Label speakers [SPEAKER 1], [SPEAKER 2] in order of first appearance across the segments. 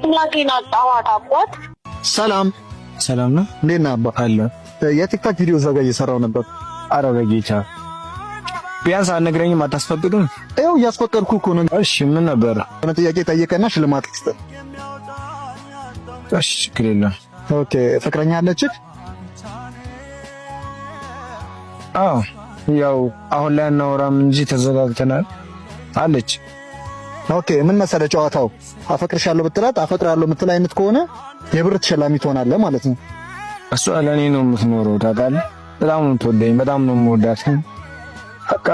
[SPEAKER 1] እናቴን አጣኋት አባት።
[SPEAKER 2] ሰላም።
[SPEAKER 3] ሰላም ነው።
[SPEAKER 2] እንዴት ነህ አባ?
[SPEAKER 3] አለ።
[SPEAKER 2] የቲክቶክ ቪዲዮ እዛ ጋር እየሰራው ነበር።
[SPEAKER 3] አረ በጌታ፣ ቢያንስ አትነግረኝም? አታስፈቅዱም?
[SPEAKER 2] ይኸው እያስፈቀድኩ እኮ ነው።
[SPEAKER 3] እሺ፣ ምን ነበር?
[SPEAKER 2] የሆነ ጥያቄ ጠየቀና ሽልማት ልስጥህ።
[SPEAKER 3] እሺ፣ ችግር የለም።
[SPEAKER 2] Okay፣ ፍቅረኛ አለችህ?
[SPEAKER 3] አዎ፣ ያው አሁን ላይ አናወራም እንጂ ተዘጋግተናል። አለች።
[SPEAKER 2] Okay፣ ምን መሰለህ ጨዋታው፣ አፈቅርሻለሁ ብትላት አፈቅራለሁ የምትል አይነት ከሆነ የብር ተሸላሚ ትሆናለህ ማለት ነው።
[SPEAKER 3] እሷ ለእኔ ነው የምትኖረው፣ ታውቃለህ። በጣም ነው የምትወደኝ፣ በጣም ነው የምወዳት። በቃ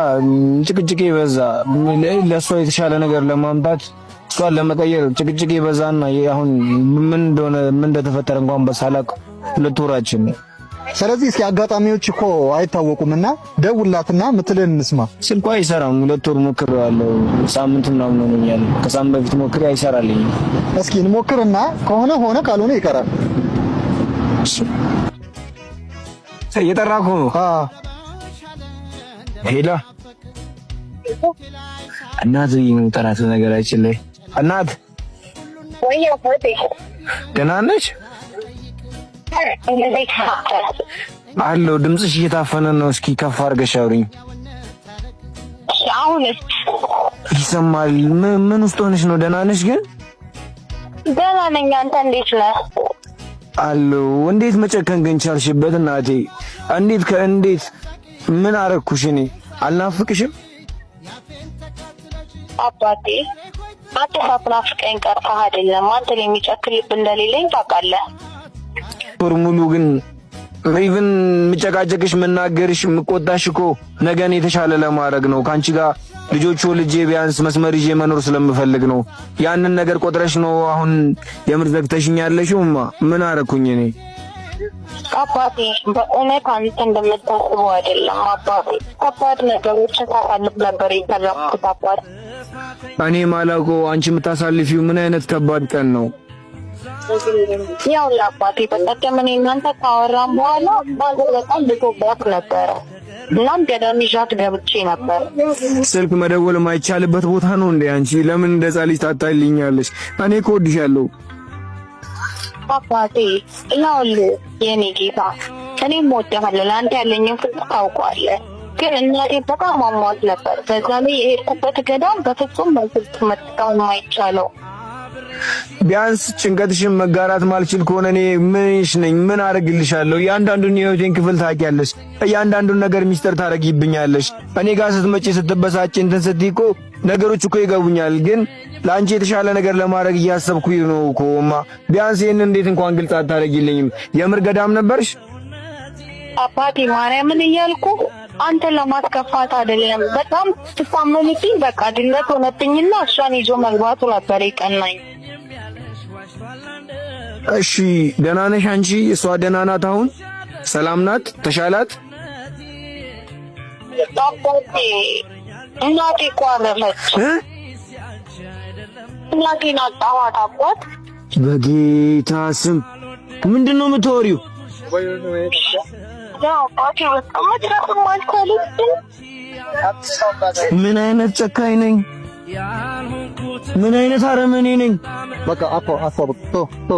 [SPEAKER 3] ጭቅጭቄ በዛ። ለእሷ የተሻለ ነገር ለማምጣት፣ እሷን ለመቀየር ጭቅጭቄ በዛና አሁን ምን እንደሆነ፣ ምን እንደተፈጠረ እንኳን በሳላቅ 2 ወራችን ነው።
[SPEAKER 2] ስለዚህ እስኪ አጋጣሚዎች እኮ አይታወቁምና ደውላትና ምትልን እንስማ።
[SPEAKER 3] ስልኳ አይሰራም። 2 ወር ሞክሬዋለሁ። ሳምንት ምናምን ሆኖኛል። ከሳምንት በፊት ሞክሬ አይሰራልኝም።
[SPEAKER 2] እስኪ እንሞክርና ከሆነ ሆነ፣ ካልሆነ ይቀራል።
[SPEAKER 3] እየጠራ እኮ ነው። Hello፣ እናት ነው ጠራት። ነገራችን ላይ እናት
[SPEAKER 1] ወይ አባቴ።
[SPEAKER 3] ደህና ነሽ? አለሁ። ድምፅሽ እየታፈነ ነው። እስኪ ከፍ አድርገሽ አውሪኝ።
[SPEAKER 1] አሁንስ?
[SPEAKER 3] ይሰማል። ምን ውስጥ ሆነሽ ነው? ደህና ነሽ ግን?
[SPEAKER 1] ደህና ነኝ። አንተ እንዴት ነህ?
[SPEAKER 3] አለሁ። እንዴት መጨከን ግን ቻልሽበት እናቴ? እንዴት ከእንዴት ምን አረግኩሽ? እኔ አልናፍቅሽም?
[SPEAKER 1] አባቴ፣ አንተ ሳትናፍቀኝ ቀርተህ አይደለም። አንተን የሚጨክን ልብ እንደሌለኝ ታውቃለህ።
[SPEAKER 3] ወር ሙሉ ግን even የምጨቃጨቅሽ፣ የምናገርሽ፣ የምቆጣሽ እኮ ነገን የተሻለ ለማድረግ ነው። ከአንቺ ጋር ልጆች ወልጄ ቢያንስ መስመር ይዤ መኖር ስለምፈልግ ነው። ያንን ነገር ቆጥረሽ ነው አሁን የምር ዘግተሽኝ ያለሽው። እማ፣ ምን አረኩኝ እኔ?
[SPEAKER 1] አባቴ፣ በእውነት አንተ እንደምታስበው አይደለም። አባቴ፣ ከባድ ነገሮችን ሳሳልፍ ነበር የተረፍኩት አባቴ።
[SPEAKER 3] እኔ ማላውቀው አንቺ የምታሳልፊው ምን አይነት ከባድ ቀን ነው?
[SPEAKER 1] ያው ለአባቴ በቀደም እኔ እናንተ ካወራን በኋላ ባል በጣም ብሶባት ነበረ። እናም ገዳም ይዣት ገብቼ ነበር።
[SPEAKER 3] ስልክ መደወል የማይቻልበት ቦታ ነው እንዴ? አንቺ ለምን እንደ ሕፃን ልጅ ታታልኛለሽ? እኔ እኮ እወድሻለሁ።
[SPEAKER 1] አባቴ፣ ይኸውልህ የኔ ጌታ፣ እኔም እወድሃለሁ። ለአንተ ያለኝን ፍቅር ታውቀዋለህ። ግን እናቴ በጣም አሟት ነበር። በዛ ላይ የሄድኩበት ገዳም በፍጹም በስልክ መጠቀም የማይቻለው።
[SPEAKER 3] ቢያንስ ጭንቀትሽን መጋራት ማልችል ከሆነ እኔ ምንሽ ነኝ? ምን አደርግልሻለሁ? እያንዳንዱን የህይወቴን ክፍል ታውቂያለሽ። እያንዳንዱን ነገር ሚስጥር ታደርጊብኛለሽ። እኔ ጋር ስትመጪ ስትበሳጭ እንትን ስትይ እኮ ነገሮች እኮ ይገቡኛል። ግን ለአንቺ የተሻለ ነገር ለማድረግ እያሰብኩኝ ነው እኮ እማ። ቢያንስ ይህን እንዴት እንኳን ግልጽ አታደርጊልኝም? የምር ገዳም ነበርሽ?
[SPEAKER 1] አባቴ፣ ማርያምን እያልኩ አንተን ለማስከፋት አይደለም። በጣም ትታመምብኝ በቃ ድንገት ሆነብኝና እሷን ይዞ መግባቱ ነበር የቀናኝ።
[SPEAKER 3] እሺ፣ ደህና ነሽ አንቺ? እሷ ደህና ናት? አሁን ሰላም ናት? ተሻላት?
[SPEAKER 1] አባቴ፣ እናቴ እኮ አረፈች። እናቴን አጣኋት አባት።
[SPEAKER 3] በጌታ ስም፣ ምንድን ነው የምታወሪው?
[SPEAKER 1] አባቴ፣ በጣም መድረስም አልቻለችም።
[SPEAKER 3] ምን አይነት ጨካኝ ነኝ? ምን አይነት አረመኔ ነኝ?
[SPEAKER 2] በቃ አቶ አቶ ቶ ቶ።